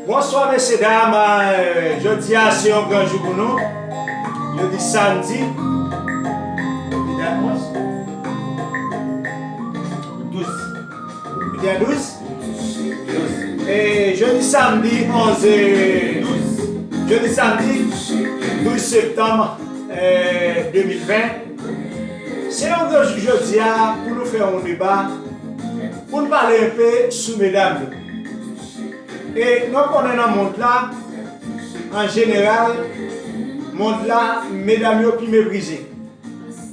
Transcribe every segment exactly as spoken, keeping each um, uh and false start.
Bonswa mesye dam, jodi a se yon gran jou pou nou. Jodi samdi, jodi a onz, douz. Jodi a douz. E jodi samdi onz, e, jodi samdi douz septanm, e, de mil ven. Se yon gran jou jodi a pou nou fè yon deba, pou n pale enpe sou medam yo. E nou konnen nan mond la, an jeneral, mond la, medam yo pi meprize.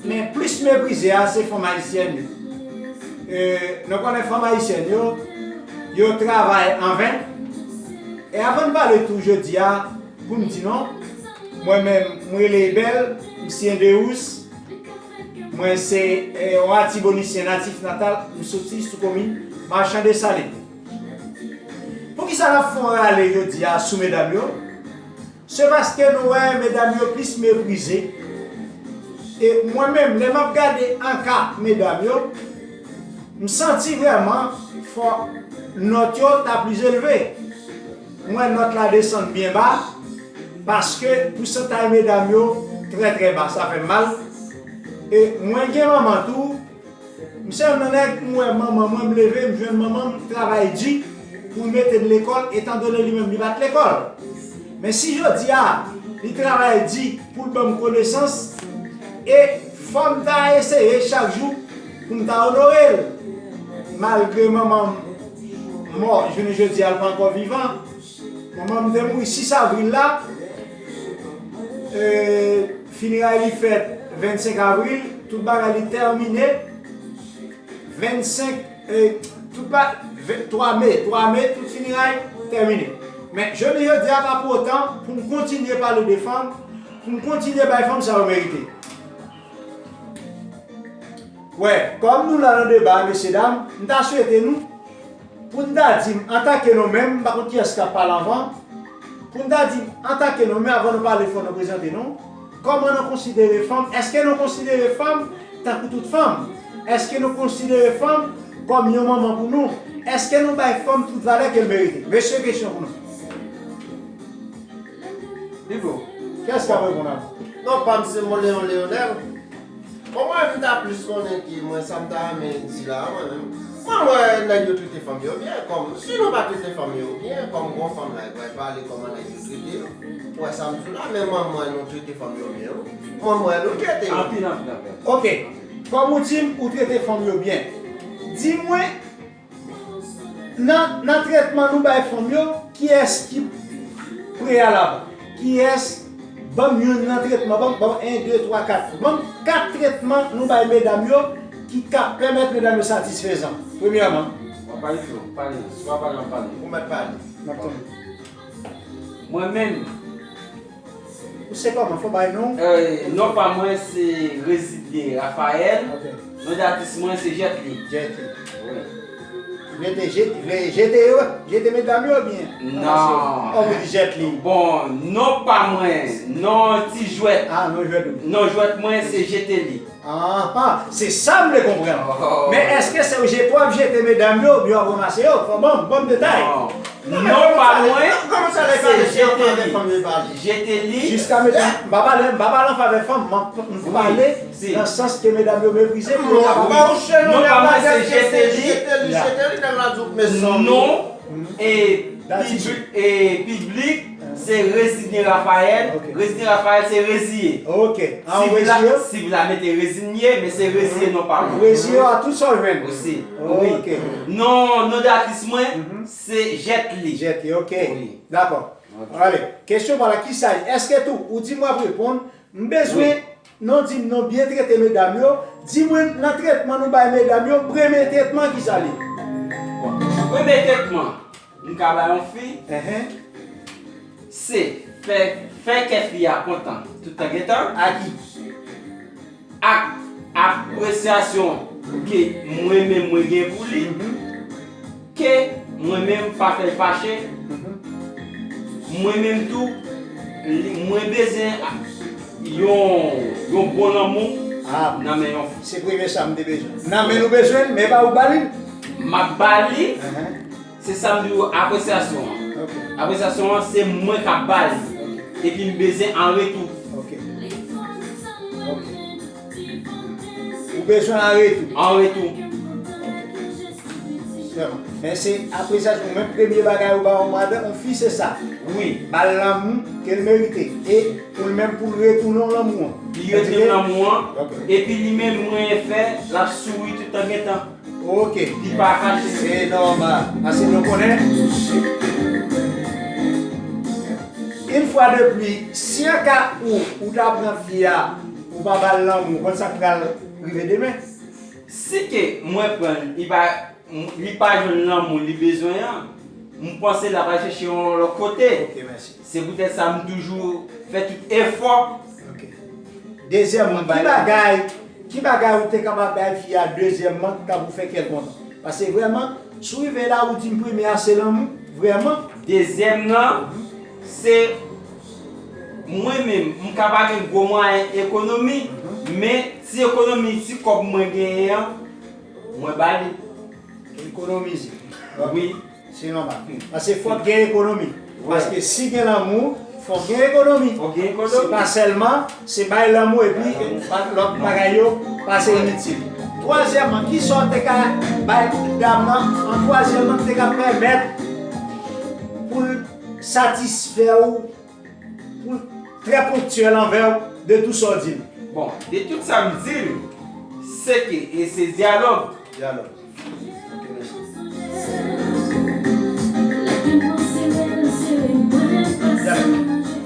Men plis meprize a, se fanm ayisyèn yo. E nou konnen fanm ayisyèn yo, yo travay an ven. E avan n pale tou jodi a, pou m di non, mwen menm, mwen rele Ebel, m se Endeous, mwen se, e, yon Atibonisyen natif natal, m soti sou komin Machan Desalin. Poukisa n ap fè yon rale jodi a sou medam yo? Se paske nou wè medam yo plis meprize. E mwen menm, lè m ap gade anka medam yo, m santi vrèman fò nòt yo ta plis elve. M wè nòt la desann byen ba, paske pousantay medam yo trè, trè ba, sa fè m mal. E mwen gen manman tou, m se youn nan nèg, m wè manman mwen, m leve, m jwenn manman m travay di pou l mete l lekòl, etandone li menm li pa t lekòl. Men si jodi a, li travay di pou l ban m konesans, e fò m ta eseye chak jou pou m ta onore l. Malgre manman m mò, jounen jodi a, l pa ankò vivan. Manman m te mouri sis avril la. E, fineray li fèt vennsenk avril, tout bagay li tèmine. Vennsenk, e, tout ba, ven, twa me, twa me, tout fineray tèmine. Men, jounen jodi a pa pou otan pou m kontinye pale de fanm, pou m kontinye bay fanm sa yo merite. Wè, kòm nou la nan deba, mesye dam, m ta swete nou, pou n ta di m, antanke nou menm, m pa konn kiyès k ap pale anvan, pou n ta di m, antanke nou menm, avan nou pale, fò nou prezante nou, kòman nou konsidere fanm? Èske nou konsidere fanm tankou tout fanm? Èske nou konsidere fanm kòm yon manman pou nou? Èske nou bay fanm tout valè ke l merite? Mesye, kesyon pou nou. Bibo, kiyès k ap reponn avan? Non, pa m se Moleon Leonel. Bon, mwen, m ta plis konnen ki mwen, sa m ta renmen di la, mwen menm. Mwen, m wè nèg yo trete fanm yo byen, kòm, si nou pa trete fanm yo byen, kòm gon fanm la, li pral pale kòman nèg yo trete yo. Ou wè sa m di w la, men mwen, m wè nou trete fanm yo byen, wi. Mwen, m wè nou trete yo. Anpil, anpil, anpil. Ok. Kòm ou di m, ou trete fanm yo byen. Di mwen, Nan, nan trètman nou bay fanm yo, kiyès ki preyalab? Kiyès, ban m youn nan trètman, ban m, ban m en, de, twa, kat. Ban m kat trètman nou bay medam yo ki ka pèmèt medam yo satisfezan. Premyèman. W ap pale flo, pale, si w pa pale, m ap pale. Ou mèt pale. M ap tande. Mwen menm, Ou se kòman? Fò bay non. Eh, non pa mwen se Residne Raphaël. Ok. Non datis mwen se Jet Li. Jet Li. Wi. Vle te jete, vle jete yo, jete medam yo oubyen? Non. Kòman se? Ò, ou di Jet Li. Bon, non pa mwen, non ti jwèt. Ah, non jwèt ou. Non jwèt mwen se Jete Li. Ah, ah, se sa m vle konprann. Oh. Men èske se w ap jete medam yo oubyen w ap ranmase yo? Fò ban m, ban m detay. Non. Non pa mwen, se Jete Li. Jete Li. Jiska menm, m pa pale, m pa pale an favè fanm, m ap, m pale nan sans ke medam yo meprize pou yo kapab. Non pa mwen, se Jete Li. Non, e, piblik, e, piblik, se Rezigne Raphaël. Ok. Rezigne Raphaël, se reziye. Ok. Siv la, siv la mete rezigne, men se reziye non pa mwen. Reziye a tout sa w jwenn. Osi. Wi. Ok. Non, non datis mwen, se Jet Li. Jet Li, ok. Wi. Dakò. Ok. Ale, kesyon pa la, kisa li? Èske tou, ou di m w ap reponn, m bezwen, non, di m non, byen trete medam yo, di mwen nan trètman nou bay medam yo, premye trètman kisa li? Bon, premye trètman m ka bay yon fi, se fè, fè kè fi a kontan tout tan gen tan. A ki? Ak apresyasyon ke mwen menm mwen gen pou li, ke mwen menm pa fè l fache, mwen menm tou, li, mwen bezwen yon, yon bon lanmou nan men yon fi. Se premye sa m te bezwen. Nan men nou bezwen l, men pa ou ba li l? M ap ba li. Se sa m di w, apresyasyon an. Ok. Apresyasyon an, se mwen k ap ba l. Ok. Epi m bezwen an retou. Ok. Ok. Ou bezwen an retou. An retou. Sèlman. Men se apresyasyon, menm premye bagay ou ba yon madanm, yon fi, se sa. Wi. Ba l lanmou ke l merite. E pou l menm, pou l retounen w lanmou an. Li retounen lanmou an. Ok. Epi li menm, mwen fè, l ap souri tout tan gentan. Ok. Li pa fache. Se nòmal. Paske nou konnen. Yon fwa de pli, si an ka ou, ou ta pran fi a, ou pa ba l lanmou, konn sa k pral rive demen? Si ke mwen pran l, li pa, li pa jwenn lanmou li bezwen an, m panse l ap al chèche yon lòt kote. Ok, mèsi. Se poutèt sa m toujou fè tout efò. Ok. Dezyèmman, ki bagay, ki bagay ou te kapab bay fi a dezyèmman ki ka pou fè kè l kontan? Paske vrèman, si w rive la, ou di m premye a se lanmou, vrèman. Dezyèm nan, se mwen menm, m ka pa gen gwo mwayen ekonomi, men ti ekonomi, ti kòb mwen genyen an, mwen ba li. Ekonomize. Wi. Se nòmal. Paske fòk gen ekonomi. Wi. Paske si gen lanmou, fòk gen ekonomi. Fòk gen ekonomi. Se pa sèlman, se bay lanmou epi lòt bagay yo pase initil. Twazyèmman, kisa w te ka bay dam nan an twazyèmman ki te ka pèmèt pou l satisfè w, pou l trè ponktyèl anvè w de tout sa w di l? Bon, de tout sa m di l, se ke, e se dyalòg. Dyalòg. Ok, mèsi.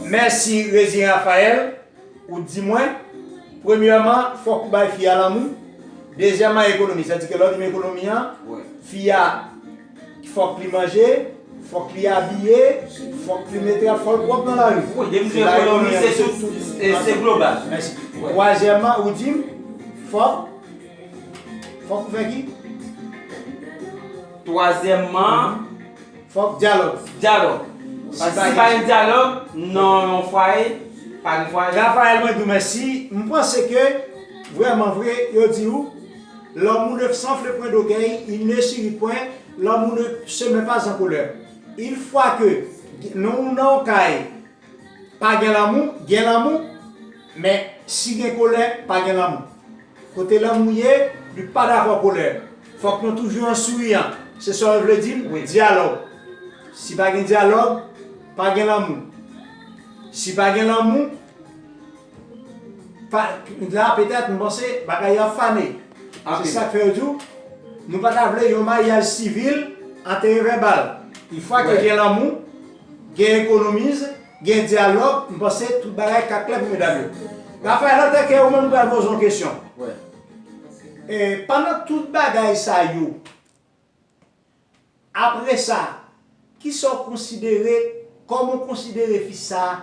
Mèsi, Rezi Raphaël. Ou di mwen, premyèman, fòk ou bay fi a lanmou. Dezyèmman, ekonomi. Sètadi ke lè w di m ekonomi an, wi, fi a, fòk li manje, fòk li abiye, fòk li mete, fòk l pwòp nan lari. Wi, depi se ekonomi, se tout, e, se global. Mèsi. Wi. Twazyèmman, ou di m, fòk, fòk ou fè ki? Twazyèmman, fòk dyalòg. Dyalòg. Paske si pa gen dyalòg nan yon fwaye, pa gen fwaye. Raphaël, mwen di w mèsi. M panse ke, vrèman vre, yo di w, l'homme ne s'enfle point d'orgueil, il ne sourit point, l'homme ne se met pas en colère. Une fois que nou nan yon kay, pa gen lanmou, gen lanmou, men si gen kolè, pa gen lanmou. Kote lanmou ye, li pa dakò kolè. Fòk nou toujou an souriyan. Se sa w vle di m? Wi. Dyalòg. Si pa gen dyalòg, pa gen lanmou. Si pa gen lanmou, pa, la, petèt, m panse, bagay yo ap fane. Se sa k fè yo di w, nou pa ta vle yon maryaj sivil an teren vèbal. Yon fwa ke gen lanmou, gen ekonomize, gen dyalòg, m panse tout bagay ka klè pou medam yo. Raphaël, antanke ou menm, m pral poze yon kesyon. Wi. E, pandan tout bagay sa yo, apre sa, kisa w konsidere, kòman w konsidere fi sa a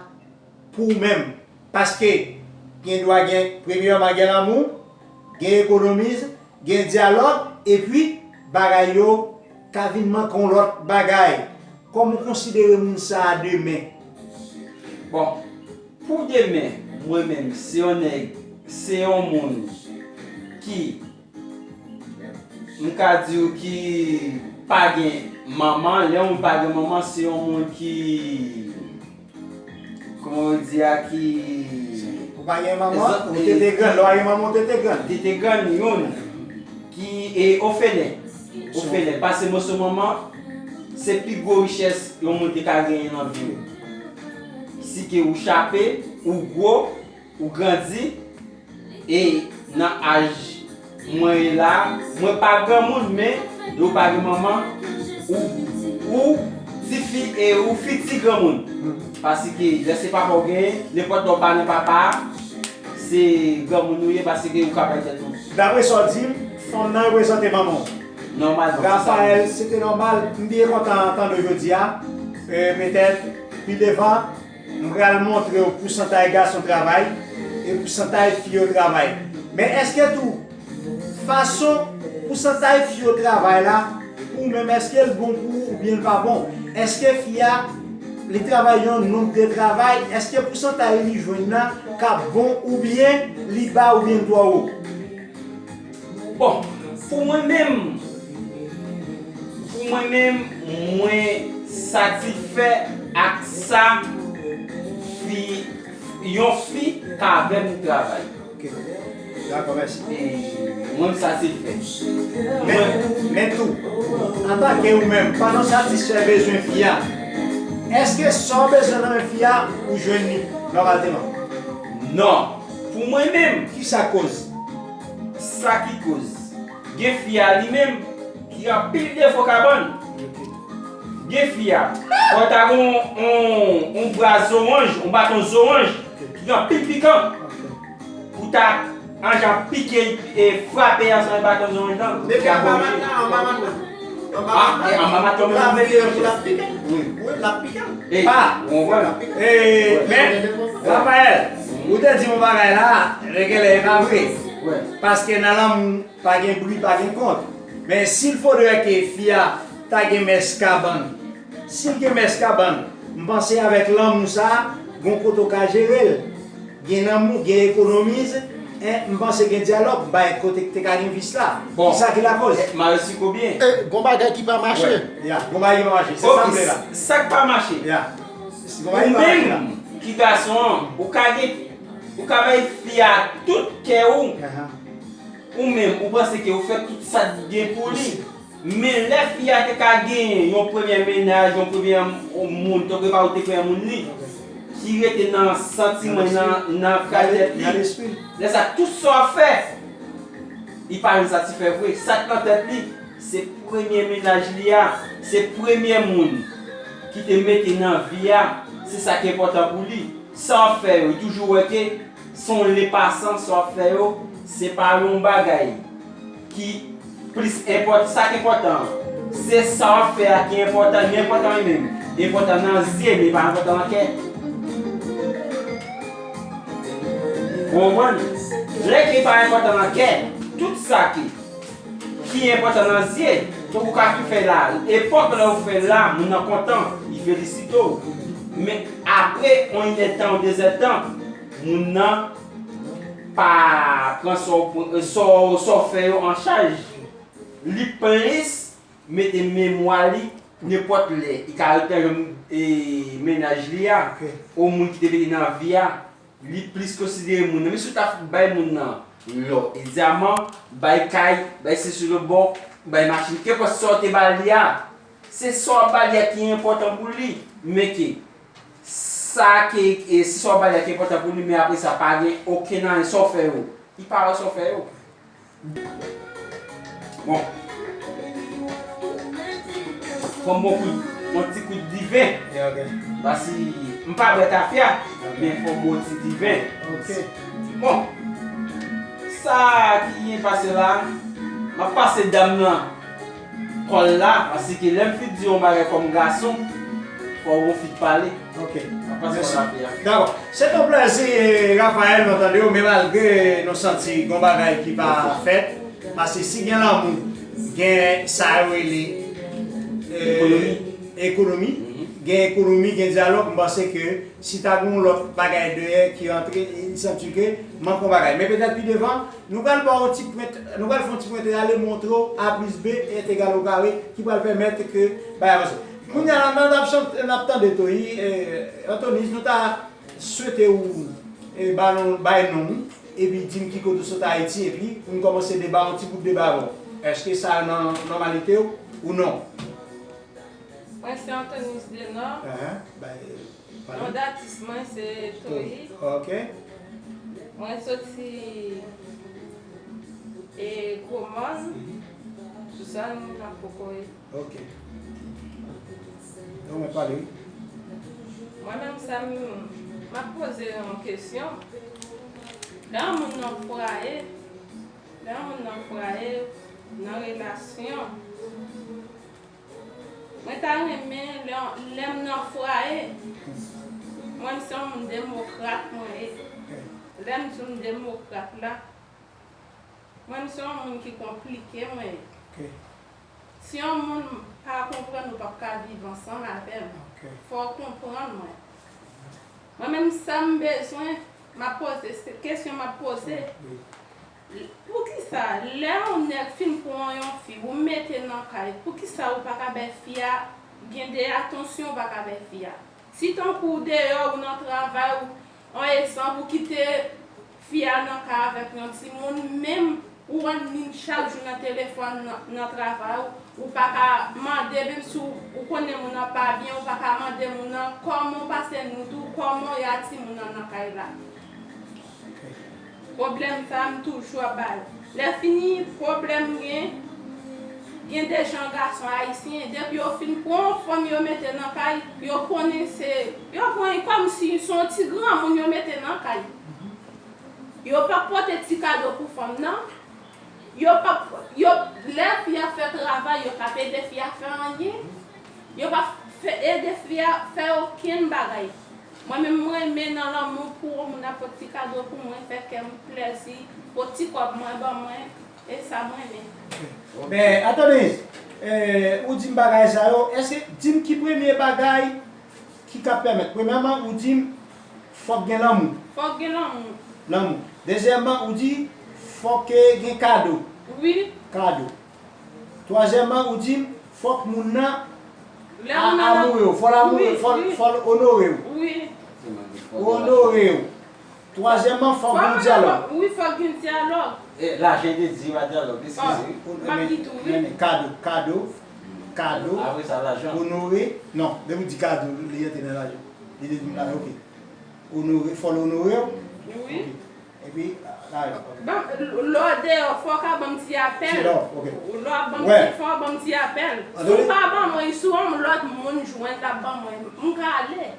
pou ou menm? Paske gen dwa gen, premyèman, gen lanmou, gen ekonomize, gen dyalòg, epi bagay yo ka vin manke yon lòt bagay. Kòman w konsidere moun sa a demen? Bon, pou demen, mwen menm, se yon nèg, se yon moun ki, m ka di w ki pa gen manman. Lè yon moun pa gen manman, se yon moun ki, kòman yo di a, ki... Ou pa gen manman, ou tete grann. Lè w pa gen manman, ou tete grann. Tete grann, youn ki, e, ofelen. Ofelen. Pase moso manman, se pi gwo richès yon moun te ka genyen nan vi w. Si ke ou chape, ou gwo, ou grandi, e nan aj mwen ye la, mwen pa granmoun, men lè w pa gen manman, ou, ou tifi e ou fiti granmoun. Paske lè se papa w genyen, nenpòt lè w pa gen papa, se granmoun ou ye, paske ou ka bay tèt ou. Dapre sa w di m, fanm nan reprezante manman w. Nòmalman, se sa. Raphaël, se te nòmal, m byen kontan tande w jodi a. E, petèt, pi devan, m pral montre w pousantay gason travay e pousantay fi yo travay. Men èske tou, fason pousantay fi yo travay la, pou ou menm, èske l bon pou ou oubyen l pa bon? Èske fi a, li travay yon nonb de travay, èske pousantay li jwenn nan ka bon oubyen li ba oubyen twò wo? Bon, pou mwen menm, pou mwen menm, mwen, Satisfè ak sa fi, yon fi ka avè m travay. Ok. Dakò, mèsi. E mwen, sa se fè. Men, men tou, antanke ou menm, pandan w satisfè bezwen fi a, èske sa w bezwen nan men fi a, ou jwenn li nòmalteman? Non. Pou mwen menm. Kisa koz? Sa ki koz? Gen fi a li menm ki gen anpil defo kabann. Gen fi a, fò w ta gen yon, yon, yon bra zoranj, yon baton zoranj ki gen anpil pikan. Pou ta anjan pike, e, frape ansanm ak baton zoranj lan. Depi anba maton, anba maton. Ah, e anba maton menm. L ap pike. Wi. Wi, l ap pike. E, pa. Ou konprann? E, men, Raphaël, ou te di yon bagay la, genlè e pa vre. Paske nan lanmou, pa gen bri, pa gen kont. Men si l fodre ke fi a ta gen mès kabann, si l gen mès kabann, m panse avèk lanmou sa, gon kote w ka jere l. Gen lanmou, gen ekonomiz, en, m panse gen dyalòg, bay kote k te ka gen vis la. Bon. Kisa ki lakoz? E, m a resi kobyen? E, gon bagay ki pa mache. Ya, gon bagay ki pa mache. Se sa m vle la. Sa k pa mache? Ya. Gon bagay ki pa mache la. Ou menm ki gason an, ou ka gen, ou ka bay fi a tout kè ou. Ou menm, ou panse ke ou fè tout sa k gen pou li. Men lè fi a te ka genyen yon premye mennaj, yon premye moun, tankou pa ou te premye moun li, ki rete nan santiman, nan, nan kay tèt li, lè sa tout sa w ap fè, li pa janm satisfè vre. Sa k nan tèt li, se premye mennaj li a, se premye moun ki te mete nan vi a, se sa ki enpòtan pou li. Sa w ap fè yo, li toujou wè ke se yon lepasan, sa w ap fè yo, se pa yon bagay ki plis enpòtan, sa k enpòtan an. Se sa w ap fè a ki enpòtan, li enpòtan li menm. Li enpòtan nan zye, men li pa enpòtan nan kè. Ou konprann? Lè ke li pa enpòtan nan kè, tout sa ki ki enpòtan nan zye, tankou w ka fin fè la, epòk lè ou fè la, moun nan kontan, li felisite w. Men apre yon inèdtan ou dezèdtan, moun nan pa pran sa w pran, sa w, sa w fè yo an chaj. Li plis mete memwa li nenpòt lè. Li ka ret nan janm, e, mennaj li a, ou moun ki te mete nan vi a. Li plis konsidere moun nan. Menm si w ta bay moun nan lò e dyaman, bay kay, bay sesi lobò, bay machin, kenpòt sa w te ba li a, se sa w ap ba li a ki enpòtan pou li. Men ke sa ke, e, se sa w ap ba li a ki enpòtan pou li, men apre sa, pa gen okenn anyen sa w fè yo. Li pa wè sa w fè yo. Bon. Fò m ba w kout, yon ti kout diven. Paske m pa bwè tafya, men fò m ba w ti diven. Bon. Sa ki gen pase la, m ap pase dam nan kòl la, paske lè m fin di yon bagay kòm gason, fò w gon fi k pale. Ok. Mèsi. Dakò. Se te yon plèzi, e, Raphaël, nou tande w, men malgre nou santi gon bagay ki pa fèt, paske si gen lanmou, gen sa yo rele, e, ekonomi, gen ekonomi, gen dyalòg, m panse ke si ta gen yon lòt bagay dèyè ki rantre, e, li santi ke manke yon bagay. Men petèt pi devan, nou pral ba w yon ti pwent, nou pral fè yon ti pwent ale montre w A plis B est égal au carré ki pral pèmèt ke bagay avanse. Kounye a la, n ap chante, n ap tande Toyi, e, Anthony, nou ta swete ou, e, ba nou, bay non w, epi di n ki kote w sot Ayiti, epi pou n kòmanse deba, yon ti bout deba avè w. Èske sa nan nòmalite w ou non? Mwen se Anthony Denor. Ahan, bay, pale. Non datis mwen se Toyi. Ok. Mwen soti, e, Gwo Mòn, zòn nan Kokoye. Ok. Donk, mwen pale, wi. Mwen menm sa m, m ap poze yon kesyon. Lè yon moun nan fwaye, lè yon moun nan fwaye, nan relasyon, mwen ta renmen lè, lè m nan fwaye, mwen m se yon moun demokrat mwen ye. Lè m di m demokrat la, mwen m se yon moun ki konplike mwen ye. Si yon moun pa konprann ou p ap ka viv ansanm avè m. Fò w konprann mwen. Mwen menm sa m bezwen, m ap poze, se kesyon m ap poze. Poukisa lè yon nèg fin pran yon fi, ou mete nan kay, poukisa ou pa ka bay fi a Gen de atansyon ou pa ka bay fi a. Si tankou w deyò, ou nan travay, ou, on egzanp, ou kite fi a nan kay avèk yon timoun, menm ou rann li chak jou nan telefòn nan, nan travay, ou, ou pa ka mande, menm si w, ou konnen moun nan pa byen, ou pa ka mande moun nan kòman w pase nwit ou, kòman y a timoun nan nan kay la. Pwoblèm sa a, m toujou ap ba yo. Lè fini, pwoblèm gen, gen de jan gason ayisyen, depi yo fin pran yon fanm yo mete nan kay, yo konnen se, yo pran kòmsi se yon ti granmoun yo mete nan kay. Yo p ap pote ti kado pou fanm nan. Yo p ap, yo, lè fi a fè travay, yo p ap ede fi a fè anyen. Yo p ap fè, ede fi a fè okenn bagay. Mwen menm, mwen renmen nan lanmou pou yon moun ap pot ti kado pou mwen, fè kè m plèzi, pot ti kòb mwen ban mwen, e sa mwen renmen. Men, Adonis, eh, ou di m bagay sa yo, èske, di m ki premye bagay ki ka pèmèt, premyèman, ou di m fòk gen lanmou. Fòk gen lanmou. Lanmou. Dezyèmman, ou di fòk gen kado. Wi. Kado. Twazyèmman, ou di m fòk moun nan amoure w, fò l amoure w, fò l onore w. Wi. Onore w. Twazyèmman, fòk gen yon dyalòg. Wi, fòk gen dyalòg. Lajan te di pa dyalòg, eskize. M ap di tou, wi. Kado, kado, kado, onore, non, depi w di kado, li antre nan lajan. Li te di m lajan, oke. Onore, fò l onore w. Wi. Epi, lajan, oke. Lè w deyò, fò w ka ban m ti apèl. Lè w ap ban m ti, fò w ban m ti apèl. Si w pa ban mwen, si yon lòt moun jwenn l ap ban mwen, m ka ale.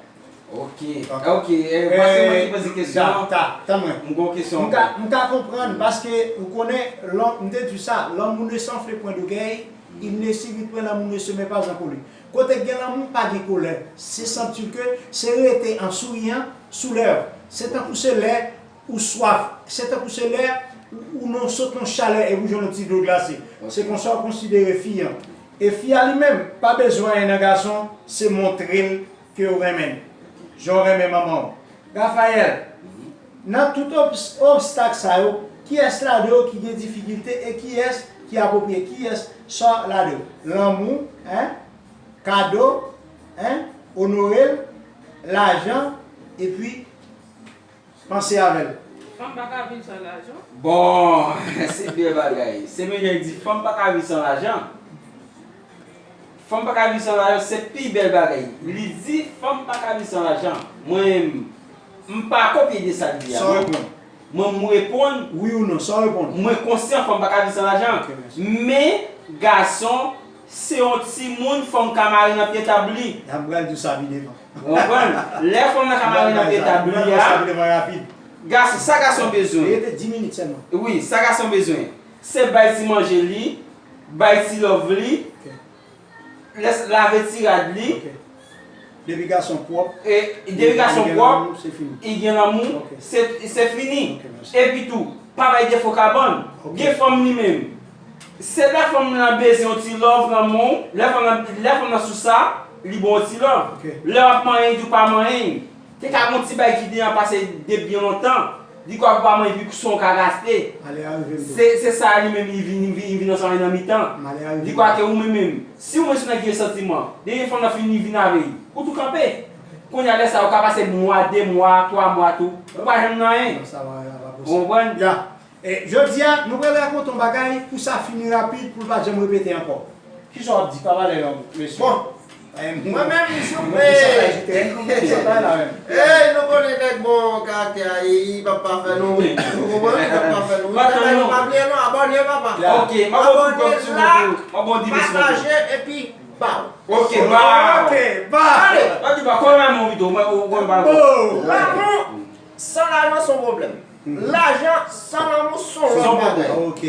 Ok, ok, e, paske mwen ki poze kesyon an, m gen yon kesyon ankò. M ka konprann, paske ou konnen, m te di sa, l'homme ne s'enfle point d'orgueil, il ne s'irrite point, l'amour ne se met pas en colère. Kote k gen lanmou, pa gen kolè. Se sentir ke, se rete en souriant sous lèvres. Se tankou se lè ou swaf, se tankou se lè ou, ou nan, sot nan chalè epi w jwenn yon ti dlo glase. Se konsa w konsidere fi an. E fi a li menm, pa bezwen anyen nan gason, se montre l ke w renmen l. Jan w renmen manman w. Raphaël, nan tout obs, obstak sa yo, kiyès ladan yo ki gen difikilte e kiyès ki apwopriye? Kiyès sa ladan yo? Lanmou, en? Kado, en? Onore l, lajan, epi panse avè l. Fanm pa ka viv san lajan. Bon, se bèl bagay. Se menm jan l di fanm pa ka viv san lajan. Fanm pa ka viv san lajan, se pi bèl bagay. Li di fanm pa ka viv san lajan. Mwen, m pa kopye de sa l di a non. Mwen, m reponn. Wi ou non, sa w reponn. Mwen konsyan fanm pa ka viv san lajan. Men, gason, se yon timoun fanm ka mare nan pye tab li. M pral di w sa pi devan. Ou konprann? Lè fanm nan ka mare nan pye tab li a, gason, sa gason bezwen. Rete dis minit sèlman. Wi, sa gason bezwen. Se bay ti manje li, bay ti love li, lave ti rad li. Depi gason pwòp, e, depi gason pwòp, li gen lanmou, se, se fini. Epi tou, pa bay defo kabann. Gen fanm li menm. Se lè fanm nan bezwen yon ti love nan men w, lè fanm nan, lè fanm nan sou sa, li ba w yon ti love. Lè w ap manyen, li di w pa manyen. Te ka gen yon ti bagay ki te an pase de byen lontan. Li kwè w pa manyen epi swen w ka gaste. Se, se sa li menm li vin, li vin, li vin ansanm nan mitan. Li kwè ke ou menm menm. Si ou menm se yon nèg ki gen santiman, depi fanm nan fin li vin avè li, ou tou kanpe. Kounye a lè sa a ou ka pase mwa, de mwa, twa mwa tou. Ou pa janm nan anyen. Ou konprann? E, jodi a, nou pral rakonte yon bagay pou sa fini rapid, pou l pa janm repete ankò. Kisa w ap di? Pa pale long, mesye. Bon. Mwen menm, misye, mwen. Ey, nou konnen nèg bon karaktè a, e, li p ap pa fè nou ri. Ou konprann? Li p ap pa fè nou ri. Travay nou pa bliye non, abòne papa. Abòne, like, pataje, epi baw. Ok, baw. Ok, baw. Ale. Lanmou san lajan se yon pwoblèm. Lajan san lanmou se yon lòt bagay. Ok.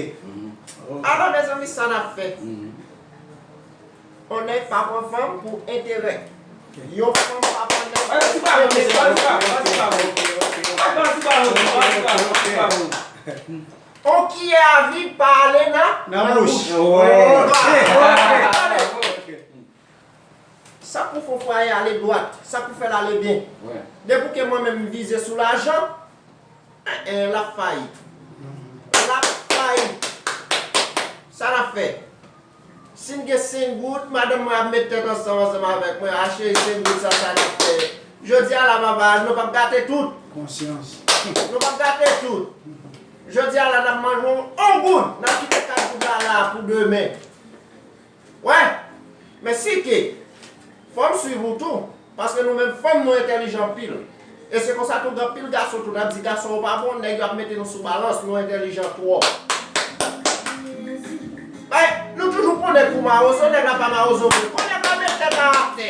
Alò, mezanmi, sa n ap fè? On nèg pa pran fanm pou enterè. Yon fanm pa pran nèg pou enterè. On kiyè a vid pa ale nan bouch. Sa k pou fè yon fwaye ale dwat, sa k pou fè l ale byen. Depi ke mwen menm m vize sou lajan, en, en, l ap fayi. L ap fayi. Sa n ap fè? Si m gen senk goud, madanm mwen ap met tèt ansanm ansanm avèk mwen, a cheri, senk goud sa, sa n ap fè. Jodi a la, papa, nou p ap gate tout. Konsyans. Nou p ap gate tout. Jodi a la, n ap manje yon, yon goud. N ap kite kat goud la la pou demen. Wè, men si ke, fò m swiv ou tou. Paske nou menm fanm, nou entèlijan anpil. E se konsa tou, gen anpil gason tou, n ap di gason yo pa bon, nèg yo ap mete nou sou balans, nou entèlijan twòp. Bay, nou toujou pran nèg pou mawozo, nèg la pa mawozo vre. Kon nèg la met tèt la atè.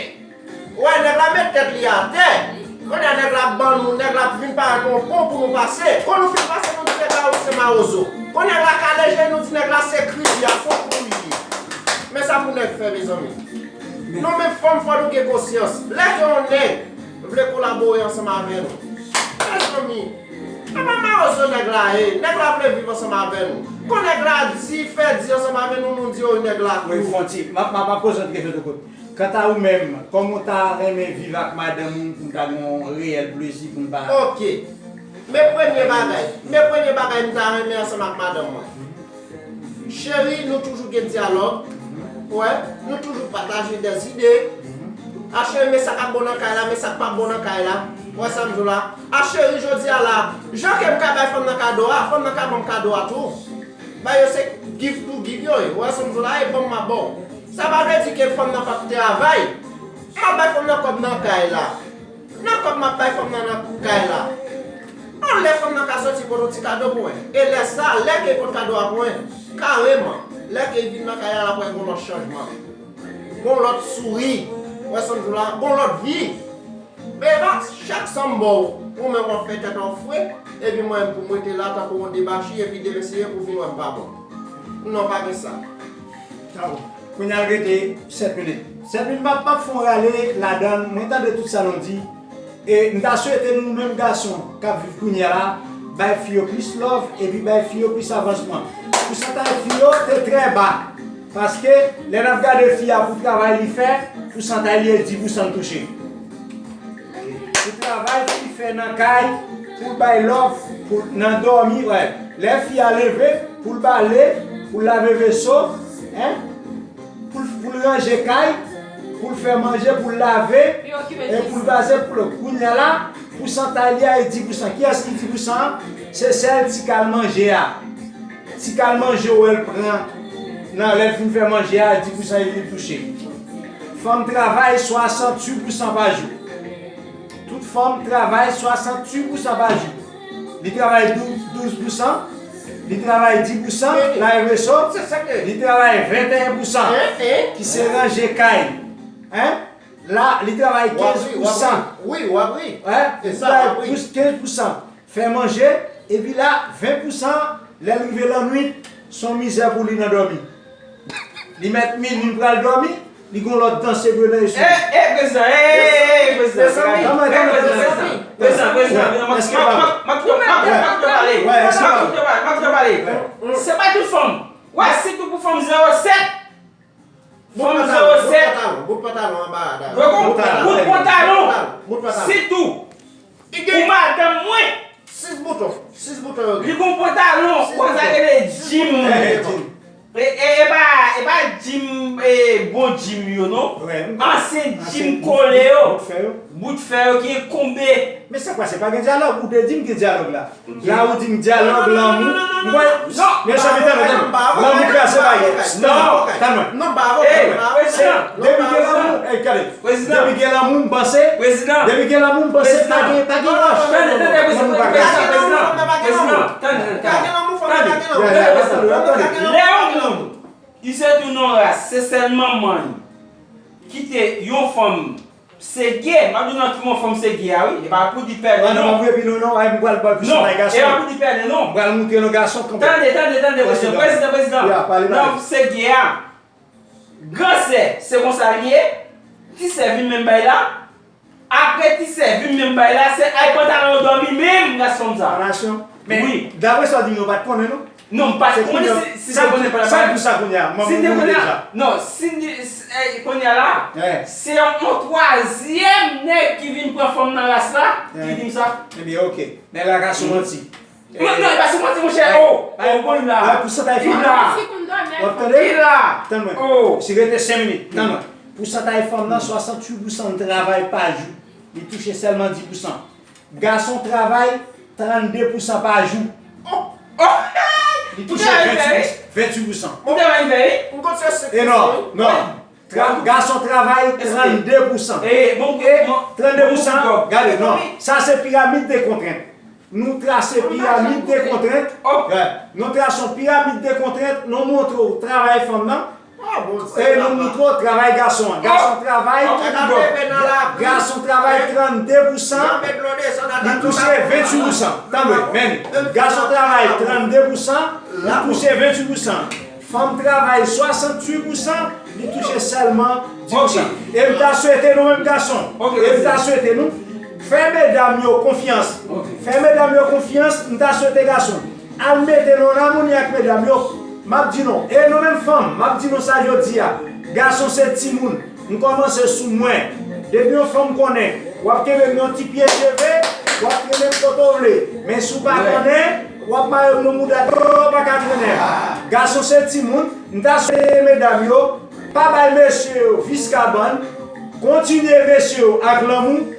Ou wè, nèg la met tèt li atè. Kounye a, nèg la ban nou, nèg la vin parèt yon pon pou nou pase. Kon nou fin pase, nou di nèg la ou se mawozo. Kon nèg la kale je, nou di nèg la se kribi a, se yon kribi. Men sa pou nèg fè, mezanmi. Nou menm fanm, fò nou gen konsyans. Lè ke yon nèg vle kolabore ansanm avè nou, mezanmi, se pa mawozo nèg la ye. Nèg la vle viv ansanm avè nou. Kon nèg la di, fè di ansanm avè nou, nou di, o, nèg la tou. Wi, Fonti, m ap, m ap, m ap poze yon ti kesyon tou kout. Kanta ou menm, kòman w ta renmen viv ak madanm ou pou n ta gen yon reyèl plezi pou n pa... Ok. Men premye bagay, men premye bagay m ta renmen ansanm ak madanm mwen. Cheri, nou toujou gen dyalòg. Ou wè, nou toujou pataje dèzide. A cheri, men sa k ap bon nan kay la, men sa k p ap bon nan kay la. Ou wè sa m di w la? A cheri, jodi a la, jan ke m ka bay fanm nan kado a, fanm nan ka ban m kado a tou. Bay yo se give to give yo ye. Ou wè sa m di w la? E ban m, m ap ba w. Sa pa vle di ke fanm nan p ap travay. M ap bay fanm nan kòb nan kay la. Nan kòb m ap bay fanm nan nan kay la. Yon lè fanm nan ka soti pote yon ti kado pou mwen. E lè sa, lè ke l pot kado a pou mwen, kareman, lè ke l vin nan kay la, l ap wè gon lòt chanjman. Gon lòt souri. Ou wè sa m di w la? Gon lòt vi. Men pa chak sa m ba w, ou menm w ap fè tèt a w fre, epi mwen menm pou m rete la tankou yon debachi, epi demen si ye pou vin wè m pa bon. Non, pa gen sa. Sa bon. Kounye a l rete sèt minit. Sèt minit, m ap, m ap fè yon rale ladan l. Mwen tande tout sa nou di. E m ta swete nou menm gason k ap viv kounye a la, bay fi yo plis love epi bay fi yo plis avansman. Pousantaj fi yo te trè ba. Paske lè n ap gade fi a pou travay li fè, pousantaj li e dis pousan l touche. Pou travay fi fè nan kay, pou l bay love, pou nan dòmi, wè. Lè fi a leve, pou l bale, pou l lave veso, en, pou l, pou l ranje kay, pou l fè manje, pou l lave, e pou l pase pou l. Kounye a la, pousantaj li a e dis pousan. Kiyès ki dis pousan an? Se sèl ti kal manje a. Ti kal manje w wè l pran nan lè l fin fè manje a, dis pousan li touche. Fanm travay swasanntuit pousan pa jou. Tout fanm travay swasanntuit pousan pa jou. Li travay douz, douz pousan, li travay dis pousan, lave veso, li travay venteyen pousan, ki se ranje kay. Hein? La, li travay kenz pousan. Wi, w ap ri. Hein? Li travay kenz pousan. Fè manje, epi la, ven pousan, lè l rive lannwit, se yon mizè pou li nan dòmi. Li mèt minui, li pral dòmi, li gon lòt danse pou yo nan esou. Eh, eh, prezidan, eh, eh, eh, prezidan, prezidan, prezidan, prezidan, prezidan, prezidan, prezidan, m ap kite w pale. M ap kite w pale, m ap kite w pale. Se pa tout fanm. Wè, sitou pou fanm zewo sèt. Fanm zewo sèt. Bout pantalon, bout pantalon anba a. Bout pantalon. Sitou. Pou madanm mwen. Sis bouton. Sis bouton yo gen. Li gon pantalon, ou konn sa rele djim. E, e, e pa, e pa djim, e, bon djim yo, non. Ansyen djim kole yo. Bout fè yo ki enkonbe. Men sa k pase, pa gen dyalòg, ou te di m gen dyalòg la. La ou di m dyalòg, lanmou. M kwè, men sa, men tande, tande. Lanmou kraze bagay. Non, tande. Non, pa avè w. Depi gen lanmou, ey, gade. Depi gen lanmou, m panse. Depi gen lanmou, m panse pa gen, pa gen wòch. Tande, tande, prezidan, prezidan, prezidan, tande, tande, tande, prezidan. Lè yon moun, li se tou nan ras, se sèl manman li kite yon fanm Sege, m ap di w nan ki mwen fanm sege a, wi. E pa pou di pèlen, non. Non, non, m ap vire pi lwen, non. Ay, m pral ba w plis bay gason. E pa pou di pèlen, non. M pral moutre nou gason kanpe. Tande, tande, tande, prezidan, prezidan, prezidan. Nan sege a, gran sè, se konsa l ye. Ti sè vin menm bay la. Apre ti sè vin menm bay la, se ay pantalon yo dòmi menm, gason sa. Wi. Dapre sa w di m, nou pa t konnen, non? Non, m pa t konnen si, si te konnen pa la. Sa pou sa kounye a? Manman mouri deja. Non, si, eh, kounye a la, se yon, yon twazyèm nèg ki vin pran fanm nan ras la, ki di m sa. Ebyen, oke. Nèg la ka sou manti. Non, non, e pa sou manti, monchè. Oh, oh, bon, li la. Wè, pousantaj fanm nan. Li la. W ap tande? Li la. Tann mwen. Oh. Si rete senk minit, tann mwen. Pousantaj fanm nan, swasanntuit pousan travay pa jou. Li touche sèlman dis pousan. Gason travay trannde pousan pa jou. Oh, oh, li touche venntuit, venntuit pousan. Ou te mal fè, wi. E non, non. Tra-, gason travay trannde pousan. E trannde pousan, gade, non. Sa se piramid de kontrent. Nou trase piramid de kontrent. Wè. Nou trase yon piramid de kontrent. Nou montre w travay fanm nan. E nou montre w travay gason an. Gason travay, gason travay trannde pousan, li touche venntuit pousan. Tande, men gason travay trannde pousan, li touche venntuit pousan. Fanm travay swasanntuit pousan, li touche sèlman dis pousan. E m ta swete nou menm gason, e m ta swete nou fè medam yo konfyans. Fè medam yo konfyans, m ta swete gason. Al mete nou an amoni ak medam yo. M ap di nou, e nou menm fanm, m ap di nou sa jodi a. Gason se timoun. M kòmanse sou mwen. Depi yon fanm konnen, w ap kenbe m yon ti pye cheve, w ap trennen m kote w vle. Men si w pa konnen, w ap mare m nan mouda, w pa ka trennen m. Gason se timoun, m ta swete medam yo, pa bay mesye yo vis kabann, kontinye mesye yo ak lanmou,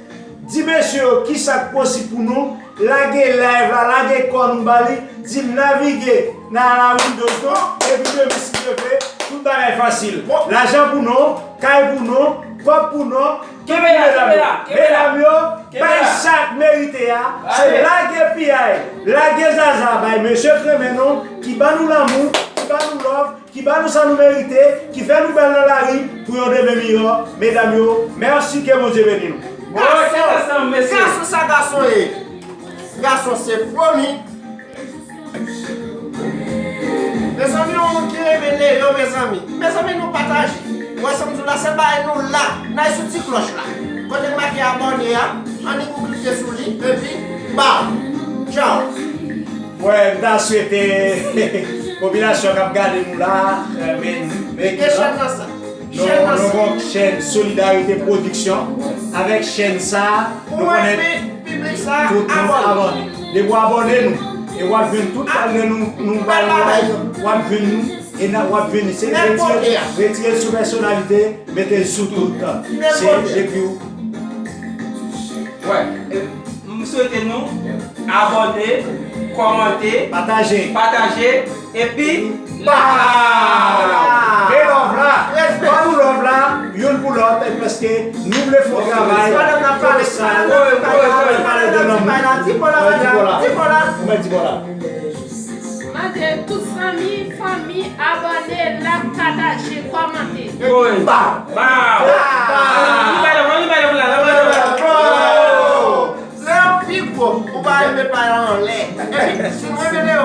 di mesye yo kisa k posib pou nou, lage live la, lage kò nou ba li, di n navige nan la Windows non, epi demen si Dye vle, tout bagay fasil. Lajan pou nou, kay pou nou, kòb pou nou, tout pou medam yo. Medam yo, bay sa k merite a, se lage piyay, lage zaza, bay mesye k renmen nou, ki ban nou lanmou, ki ban nou love, ki ba nou sa nou merite, ki fè nou bèl nan lari pou yon demen miyò. Medam yo, mèsi, ke Bondye beni nou. Gason, gason sa gason ye. Gason se fwomi. Mezanmi, yon moun ki renmen Leo, mezanmi. Mezanmi, nou pataje. Ou wè sa m di w la, se bay nou la. N al sou ti klòch la. Kote m make abòne a, annik ou klike sou li, epi, bam! Tchaw! Mwen, m ta swete popilasyon k ap gade nou la, men, men ki jan nou, nou gon chèn Solidarité Production. Avèk chèn sa, nou konnen tout moun abòne. Depi w abòne nou, e w ap jwenn tout bagay nou, nou bay live, w ap jwenn nou, e w ap jwenn nou. Se retire, retire l sou pèsonalite, mete l sou tout. Se depi w Wè, e, m swete nou abòne, kòmante, pataje, pataje, epi like. Ba nou love la, ba nou love la, youn pou lòt, e paske nou vle fè yon travay kolosal, pale de lanmou. Di bò la, di bò la, di bò la. Ou mèt di bò la. Mande tout zanmi, fanmi, abòne, like, pataje, kòmante. Ba! Ba! Ba! Lè yo pi gwo, ou pa renmen pa yo anlè. Epi, si nou renmen yo,